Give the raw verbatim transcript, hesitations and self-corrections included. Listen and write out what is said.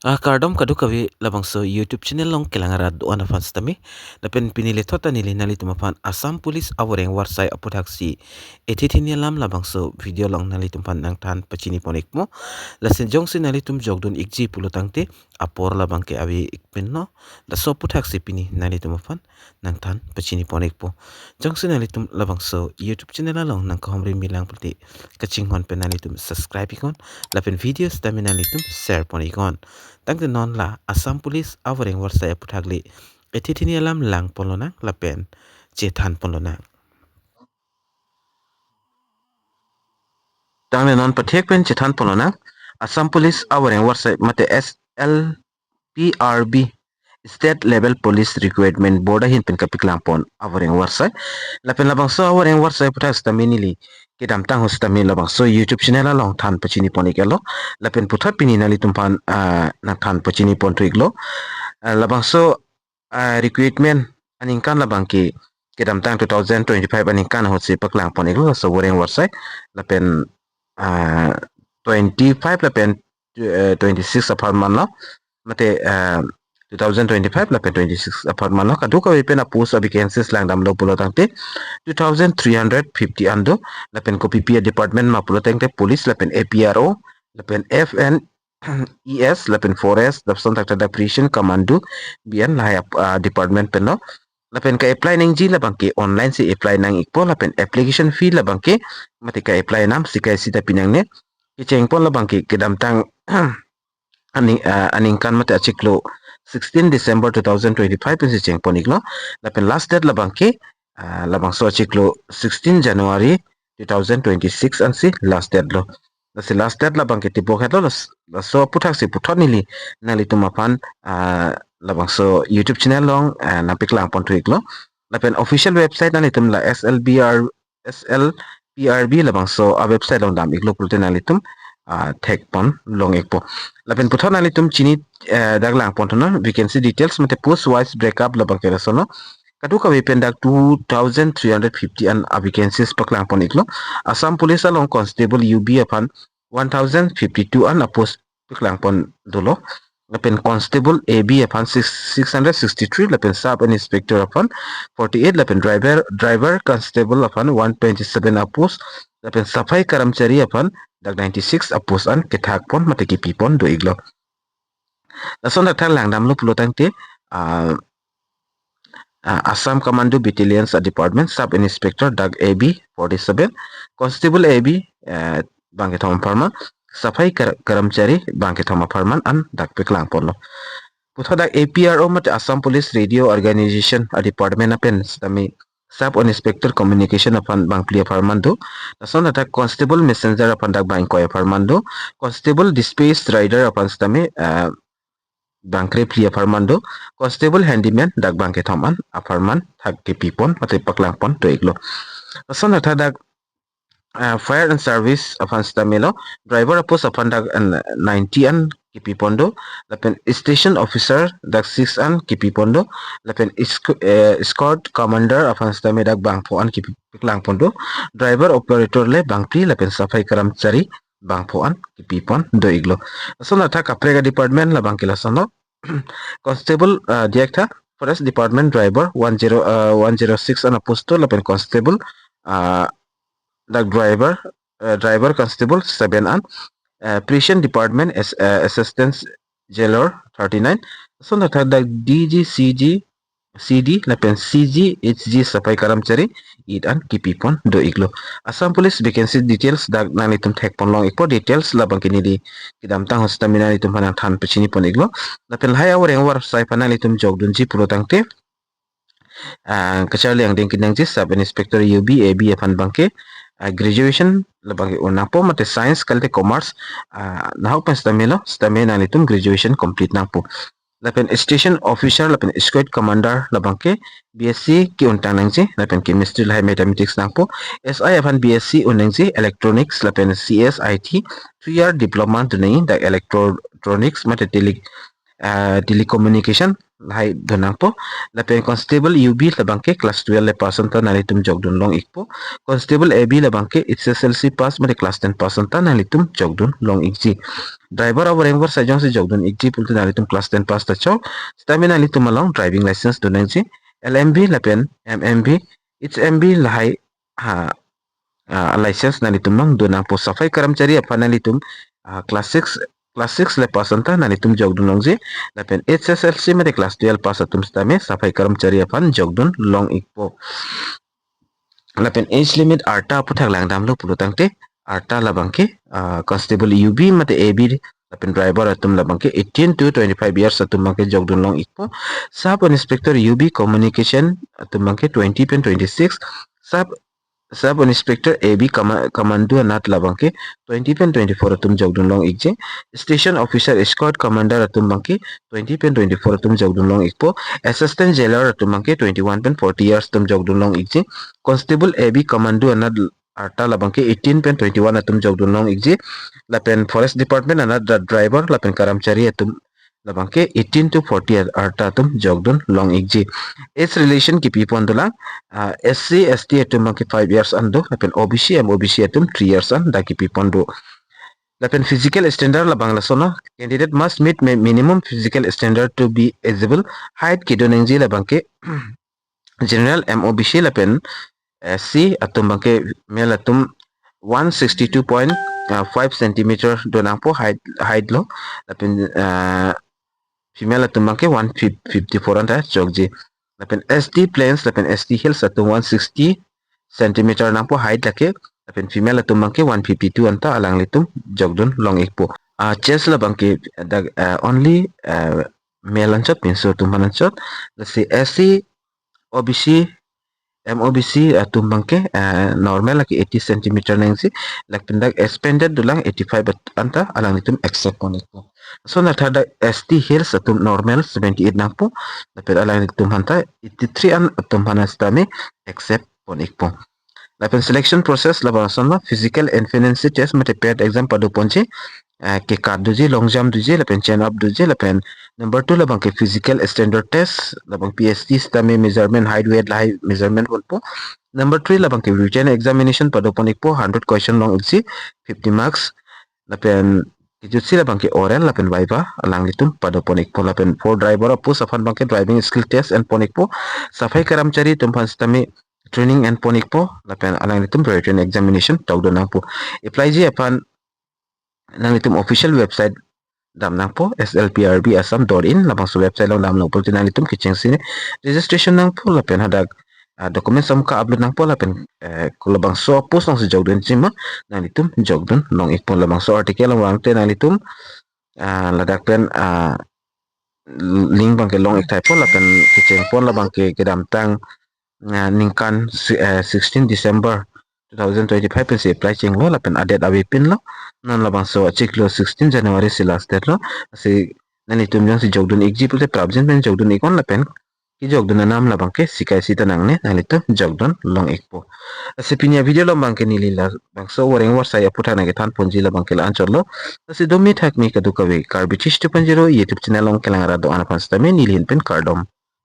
Ah, kardom kadokave labangso YouTube channel along kelang arat do-an aphan sitame. Lapen pini lethot ta neli nanglitum aphan Assam Police avoreng varsai aputhaksi ethe thini alam labangso video along nanglitum aphan nangthan pachini pon ikpo. Lasi jongsi nanglitum jokdun ikji pulo tangte apor labang ke ave ik pinlo. Laso aputhaksi pini nanglitum aphan nangthan pachini pon ikpo. Jongsi nanglitum labangso YouTube channel along nangkahumri milang pulote kachinghon pen nanglitum subscribe iknon. Lapen video sitame nanglitum share pon iknon. Tangte non la Assam Police avoreng varsai aputhak le ethe thini alam lang ponlonang lapen chethan ponlonang. Tangte non pathek pen chethan ponlonang. Assam Police avoreng varsai mate S L P R B, State Level Police Recruitment Board ahin pen kapaklang pon avoreng varsai. Lapen labangso avoreng varsai aputhak sitame neli kedamtang ahut sitame labangso YouTube channel along than pachini pon iklo. Lapen puthot pini nanglitum aphan, ah, nangthan pachini pon thu iklo. Ah, labangso, ah, recruitment aningkan labang ke kedamtang two thousand twenty-five aningkan ahutsi paklang pon iklo laso avoreng varsai. Lapen, ah, twenty-five lapen, eh, twenty-six apharman lo. Mate, eh, two thousand twenty-five lapen twenty-six apharman lo. Kadokave pen apost avacancies langdamlo pulo tangte two thousand three hundred fifty an do. Lapen kopipi adepartment ma pulo tangte police lapen A P R O lapen F N E S lapen forest, lapuson thakthak dak prison commando, B N lahai ap-, ah, department pen lo. Lapen ka-apply nangji labang ke online si apply nang ikpo, lapen application fee labang ke mate ka-apply nam si kai sita pinangne. Kecheng pon labang ke kedamtang aning, ah, aningkan mate achiklo sixteen December two thousand twenty-five pensi cheng pon iklo. Lapen last date labang ke, ah, labangso achiklo sixteen January two thousand twenty-six ansi last date lo. Lasi last date labang ke tibok hetlo, las-, laso aputhaksi puthot neli nanglitum aphan, ah, labangso YouTube channel along, ah, nangpaklang pon thu iklo. Lapen official website nanglitum la S L B R, S L P R B labangso a-website along dam iklo pulote nanglitum, ah, thek pon long ikpo. Lapen puthot nanglitum chini, eh, dak lang pon thunon vacancy details mate post wise breakup labang ke lason lo. Kadokave pen dak two thousand three hundred fifty an avacancies paklang pon iklo. Assam Police along Constable U B aphan one thousand fifty-two an apost paklang pon dolo. Lapen Constable A B aphan six, six hundred sixty-three, lapen Sub Inspector aphan forty-eight, lapen Driver, Driver Constable aphan one twenty-seven apost, lapen Safai Karamchari aphan dak ninety-six apost an kethak pon mate kepi pon do iklo. Lason thakthak langdamlo pulo tangte, ah, ah, Assam Commando Battalions a-department, Sub Inspector dak A B forty-seven, Constable A B, eh, bang kethom apharman, Safai Kar-, Karamchari bang kethom apharman an dak paklang ponlo. Puthot dak A P R O mate Assam Police Radio Organization a-department apen sitame Sub Inspector Communication aphan bang phli apharman do. Lason thakthak Constable Messenger aphan dak bang ingkoi apharman do. Constable Dispatch Rider aphan sitame, ah, bang krephli apharman do. Constable Handyman dak bang kethom an apharman thak kepi pon mate paklang pon do iklo. Lason thakthak dak, ah, Fire and Service aphan sitame lo. Driver apost aphan dak, ah, ninety an kepi pon do. Lapen Station Officer dak six an kepi pon do. Lapen esco-, eh, Escort Commander aphan sitame dak bang pho an kepi paklang pon do. Driver Operator le bang phli lapen Safai Karamchari bang pho an kepi pon do iklo. Lason thakthak kaprek a-department labang ke lason lo. Constable, ah, diak tha, Forest Department Driver one zero, ah, one zero six an apost do, lapen Constable, ah, dak Driver, ah, Driver Constable seven an, ah, Prison Department as, ah, Assistant Jailer thirty-nine. Lason thakthak dak D G, C G, C D lapen C G H G Safai Karamchari eight an kepi pon do iklo. Assam Police vacancy details dak nanglitum thek pon long ikpo, details labang ke neli kedamtang ahut sitame nanglitum aphan nangthan pachini pon iklo. Lapen lahai avoreng varsai aphan nanglitum jokdunji pulo tangte, ah, kacharli angdeng kenangji Sub Inspector U B, A B aphan bang ke, ah, graduation labang ke un nangpo mate science kalite commerce, ah, nahok pen sitame lo, sitame nanglitum graduation complete nangpo. Lapen Station Officer lapen Escort Commander labang ke B S C ke-un tang nangji, lapen Chemistry lahai Mathematics nangpo. S I aphan B S C un nangji, Electronics lapen C S I T three year diploma dun nangji, dak Electronics mate tele-, ah, telecommunication lahai donangpo. Lapen constable U B labangke class twelve le pass anta nanglitum jokdun long ikpo. Constable A B labangke H S L C pass mate class ten pass anta nanglitum jokdun long ikji. Driver avoreng avarsai jongsi jokdun ikji pulote nanglitum class ten pass ta chok. Sitame nanglitum along driving license donangji. L M B lapen M M B, H M B lahai, ha, ah, license nanglitum along donangpo. Safai karamchari aphan nanglitum, ah, class six, class six le pass anta nanglitum jokdun longji. Lapen H S L C mate class twelve pass atum sitame safai karamchari aphan jokdun long ikpo. Lapen age limit arta aputhak langdamlo pulotangte, arta labangke, ah, constable U B mate A B lapen driver atum labangke eighteen to twenty-five years atum abangke jokdun long ikpo. Sub inspector U B communication atum abangke twenty pen twenty-six. Sub, sub inspector A B comma-, commando anat labangke twenty pen twenty-four atum jokdun long ikji. Station officer escort commander atum abangke twenty pen twenty-four atum jokdun long ikpo. Assistant jailer atum abangke twenty-one pen forty years atum jokdun long ikji. Constable A B commando anat arta labangke eighteen pen twenty-one atum jokdun long ikji. Lapen forest department anat dra-, driver lapen karamchari atum labangke eighteen to forty ar-, arta atum jokdun long ikji. Age relation kipi pon dolang, ah, S C, S T atum abangke five years an do, lapen O B C, M O B C atum three years an dak kipi pon do. Lapen physical standard labang lason lo, candidate must meet mi-, minimum physical standard to be eligible. Height kedo nangji labangke general, M O B C lapen S C atum abangke male atum one sixty-two point five centimeter donangpo height, height lo. Lapen, ah, female atum abangke one fifty-four anta chokji. Lapen S T plains lapen S T hills atum one sixty centimeter nangpo height lake. Lapen female atum abangke one fifty-two anta alanglitum jokdun long ikpo. Ah, chest labangke dak, ah, only, ah, male anchot, pinso atum aphan anchot. Lasi S C, O B C, M O B C atum abangke, ah, normal lake eighty centimeter nangji. Lapen dak expanded dolang eighty-five at-, anta alanglitum accept pon ikpo. Lason athak dak S T hills atum normal seventy-eight nangpo. Lapen alanglitum aphanta eighty-three an atum aphan sitame accept pon ikpo. Lapen selection process labang lason lo, physical efficiency test mate pet exam pado ponji, eh, kekat doji, long jump doji, lapen chin up doji, lapen number two labangke physical standard test, labang P S T sitame measurement, height, weight lahai measurement ponpo. Number three labangke written examination pado pon ikpo, hundred question long ikji, fifty marks. Lapen kejutsi labangke oral lapen viva alanglitum pado pon ikpo. Lapen for driver apost aphan abangke driving skill test en pon ikpo. Safai karamchari atum aphan sitame training en pon ikpo, lapen alanglitum written examination tokdun nangpo. Apply ji aphan nanglitum official website dam nangpo, S L P R B Assam dot in, labangso website along damlo pulote nanglitum kechengsi registration nangpo, lapen hadak, ah, documents amka upload nangpo, lapen, eh, kolabangso apost alongsi jokdunji ma nanglitum jokdun long ikpo. Labangso article along vangte nanglitum, ah, ladak pen, ah, link abangke long ik thaipo, lapen kecheng pon labangke kedamtang, ah, ningkan si-, eh, sixteen December two thousand twenty-five pensi apply chenglo, lapen adet avepinlo. Non labangso achiklo sixteen January si last date lo. Lasi nanglitum jongsi jokdun ikji pulote prapjin pen jokdun iknon, lapen kejokdun anam labangke sikai sita nangne, nanglitum jokdun long ikpo. Lasi pini avideo along abangke neli labangso avoreng avarsai aputhak nangkethan ponji labangke la-anchot lo. Lasi domi thakmi kadokave Karbi Tish two point zero YouTube channel along kelang rat do-an aphan sitame neli ahin pen kardom.